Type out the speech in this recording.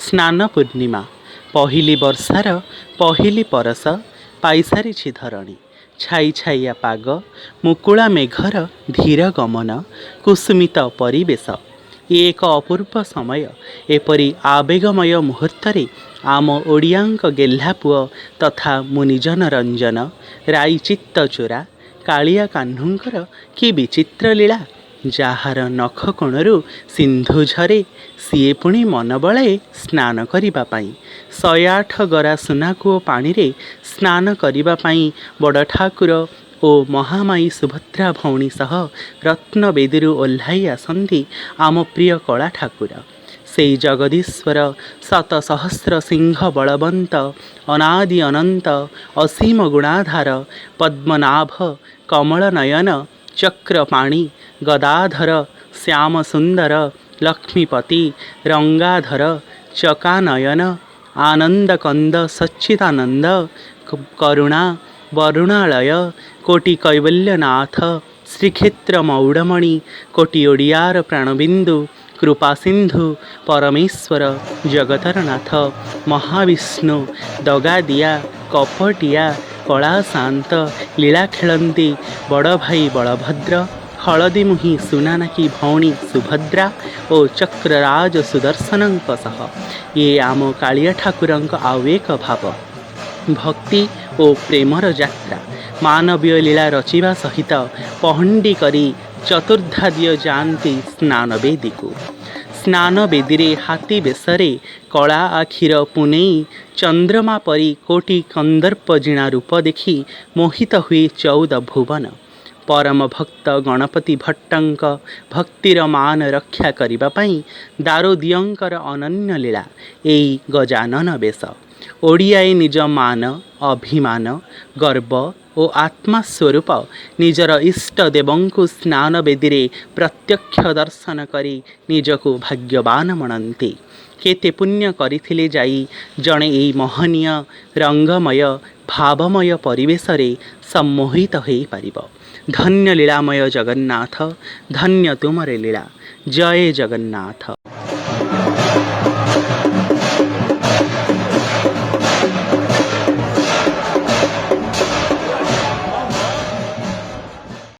ସ୍ନାନ ପୂର୍ଣ୍ଣିମା, ପହିଲି ବର୍ଷାର ପହିଲି ପରଶ ପାଇସାରିଛି ଧରଣୀ। ଛାଇ ଛାଇଆ ପାଗ, ମୁକୁଳା ମେଘର ଧୀର ଗମନ, କୁସୁମିତ ପରିବେଶ। ଏ ଏକ ଅପୂର୍ବ ସମୟ। ଏପରି ଆବେଗମୟ ମୁହୂର୍ତ୍ତରେ ଆମ ଓଡ଼ିଆଙ୍କ ଗେହ୍ଲା ପୁଅ ତଥା ମୁନିଜନ ରଞ୍ଜନ, ରାଇଚିତ୍ତ ଚୋରା କାଳିଆ କାହ୍ନୁଙ୍କର କି ବିଚିତ୍ର ଲୀଳା! ଯାହାର ନଖ କୋଣରୁ ସିନ୍ଧୁ ଝରେ, ସିଏ ପୁଣି ମନ ବଳାଏ ସ୍ନାନ କରିବା ପାଇଁ। 108 ଗରା ସୁନାକୂଅ ପାଣିରେ ସ୍ନାନ କରିବା ପାଇଁ ବଡ଼ଠାକୁର ଓ ମହାମାୟୀ ସୁଭଦ୍ରା ଭଉଣୀ ସହ ରତ୍ନବେଦୀରୁ ଓହ୍ଲାଇ ଆସନ୍ତି ଆମ ପ୍ରିୟ କଳା ଠାକୁର। ସେଇ ଜଗଦୀଶ୍ୱର, ଶତ ସହସ୍ର ସିଂହ ବଳବନ୍ତ, ଅନାଦି ଅନନ୍ତ, ଅସୀମ ଗୁଣାଧାର, ପଦ୍ମନାଭ, କମଳନୟନ, ଚକ୍ରପାଣି, ଗଦାଧର, ଶ୍ୟାମସୁନ୍ଦର, ଲକ୍ଷ୍ମୀପତି, ରଙ୍ଗାଧର, ଚକାନୟନ, ଆନନ୍ଦକନ୍ଦ ସଚ୍ଚିଦାନନ୍ଦ, କରୁଣା ବରୁଣାଳୟ, କୋଟି କୈବଲ୍ୟନାଥ, ଶ୍ରୀକ୍ଷେତ୍ର ମଉଡ଼ମଣି, କୋଟି ଓଡ଼ିଆର ପ୍ରାଣବିନ୍ଦୁ, କୃପାସିନ୍ଧୁ, ପରମେଶ୍ୱର, ଜଗତର ନାଥ, ମହାବିଷ୍ଣୁ, ଦଗାଦିଆ, କପଟିଆ, କଳା ସାଆନ୍ତ ଲୀଳା ଖେଳନ୍ତି ବଡ଼ ଭାଇ ବଳଭଦ୍ର, ହଳଦୀମୁହିଁ ସୁନାନାକୀ ଭଉଣୀ ସୁଭଦ୍ରା ଓ ଚକ୍ରରାଜ ସୁଦର୍ଶନଙ୍କ ସହ। ଇଏ ଆମ କାଳିଆ ଠାକୁରଙ୍କ ଆଉ ଏକ ଭାବ, ଭକ୍ତି ଓ ପ୍ରେମର ଯାତ୍ରା। ମାନବୀୟ ଲୀଳା ରଚିବା ସହିତ ପହଣ୍ଡି କରି ଚତୁର୍ଦ୍ଧାଦିଅ ଯାଆନ୍ତି ସ୍ନାନବେଦୀକୁ। ସ୍ନାନବେଦୀରେ ହାତୀ ବେଶରେ କଳା ଆଖିର ପୁନେଇ ଚନ୍ଦ୍ରମା ପରି କୋଟି କନ୍ଦର୍ପ ଜିଣା ରୂପ ଦେଖି ମୋହିତ ହୁଏ 14 ଭୁବନ। ପରମ ଭକ୍ତ ଗଣପତି ଭଟ୍ଟଙ୍କ ଭକ୍ତିର ମାନ ରକ୍ଷା କରିବା ପାଇଁ ଦାରୁଦିଅଁଙ୍କର ଅନନ୍ୟ ଲୀଳା ଏଇ ଗଜାନନ ବେଶ। ଓଡ଼ିଆଏ ନିଜ ମାନ, ଅଭିମାନ, ଗର୍ବ ଓ ଆତ୍ମା ସ୍ୱରୂପ ନିଜର ଇଷ୍ଟ ଦେବଙ୍କୁ ସ୍ନାନବେଦୀରେ ପ୍ରତ୍ୟକ୍ଷ ଦର୍ଶନ କରି ନିଜକୁ ଭାଗ୍ୟବାନ ମଣନ୍ତି। କେତେ ପୁଣ୍ୟ କରିଥିଲେ ଯାଇ ଜଣେ ଏଇ ମହନୀୟ, ରଙ୍ଗମୟ, ଭାବମୟ ପରିବେଶରେ ସମ୍ମୋହିତ ହୋଇପାରିବ। ଧନ୍ୟ ଲୀଳାମୟ ଜଗନ୍ନାଥ, ଧନ୍ୟ ତୁମର ଲୀଳା। ଜୟ ଜଗନ୍ନାଥ।